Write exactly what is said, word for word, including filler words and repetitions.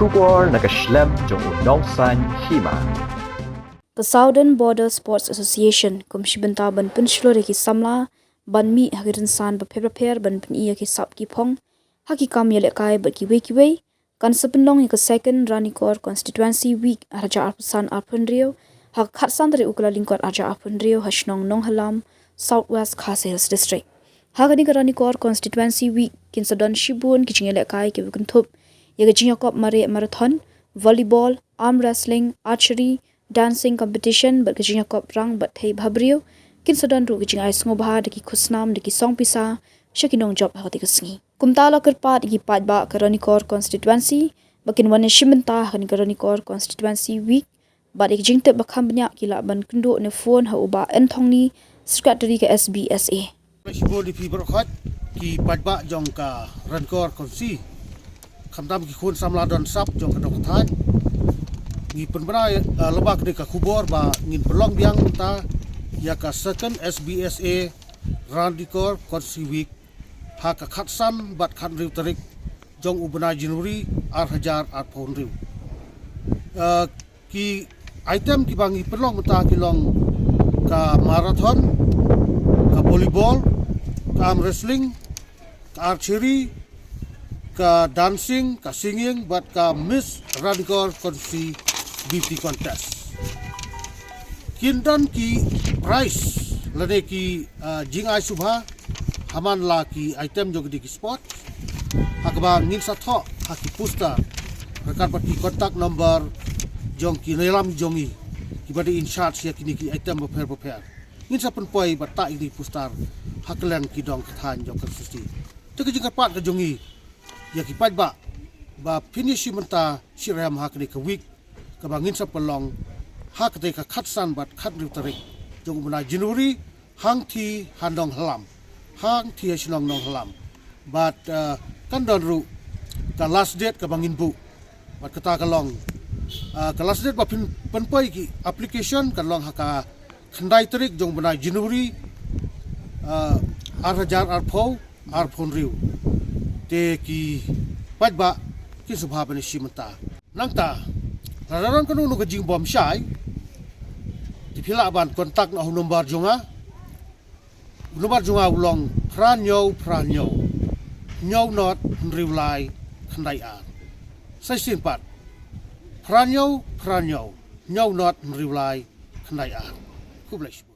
Khubor na ka shlem jong u nongsan hima. Ka Southern Border Sports Association kum shi bynta ban pynshlur ïa ki samla ban mih ha ki rynsan bapher bapher ban pyni ïa ki sap ki phong ha ki kam ïalehkai bad kiwei kiwei, kan sa pynlong ïa ka Second Ranikor Constituency Week arhajar arphew san arphew hynriew ha ka khatsan tarik u Kyllalyngkot arhajar arphew hynriew ha shnong Nonghalam, South West Khasi Hills District. Ha kane ka Ranikor Constituency Week kin sa don shibun ki jingïalehkai kiba kynthup ïa ka jingïakop mareh marathon, volleyball, arm wrestling, archery, dancing competition bad ka jingïakop rang bad thei bhabriew. Kin sa don ruh ka jingai sngewbha da ki khusnam da ki song pisa sha ki nongjop ha kata ka sngi. Kumta la kyrpad ïa ki paidbah ka Ranikor Constituency ba kin wan ïashim bynta ha kane ka Ranikor Constituency Week bad ïa ka jingtip ba kham bniah ki lah ban kynduh ne phone ha u Bah N Thongni, Secretary ka S B S A. Shibun ïa phi baroh khoit ki paidbah jong ka Ranikor Constituency, khamtam ki khun samla don sap jong ka dong ka thaiñ. Ngi pynbna, eh, lyngba kane ka khubor ba ngin pynlong biang mynta ïa ka Second S B S A Ranikor Constituency Week ha ka khatsan bad khathynriew tarik jong u bnai January arhajar arphew hynriew. Eh, ki item kiba ngi pynlong mynta ki long ka marathon, ka volleyball, ka arm wrestling, ka archery, ka dancing, ka singing bad ka Miss Ranikor Constituency Beauty Contest. Kin don ki prize lane ki, ah, jingai sngewbha ha man la ki item jong kine ki sport, ha kaba ngin sa thoh ha ki poster ryngkat bad ki contact number jong ki nongïalam jong ngi kiba dei in charge ïa kine ki item bapher bapher. Ngin sa pynpoi bad tah ïa kine ki poster ha kylleng ki dong ki thaiñ jong ka constituency. Te ka jingkyrpad ka jong ngi ïa ki paidbah ba phin ïashim bynta shitrhem ha kane ka week kaba ngin sa pynlong ha katei ka khatsan bad khathynriew tarik jong u bnai January, hangtei ha Nonghalam, hangtei ha shnong Nonghalam. Bad, eh, kan don ruh ka last date kaba ngin buh. Bad kata ka long, eh, ka last date ba phin pynpoi ki application kan long ha ka khyndai tarik jong u bnai January, eh, arhajar arphew arphew hynriew. Te ki paidbah kin sngewbha ban ïashim bynta. Nangta lada don kano kano ka jingbymshai, te phi lah ban contact noh ha u number jong nga. U number jong nga u long phra hynñiew phra hynñiew hynñiew not hynriew lai khyndai ar. Sa shisien pat, phra hynñiew phra hynñiew hynñiew not hynriew lai khyndai ar. Khublei shibun.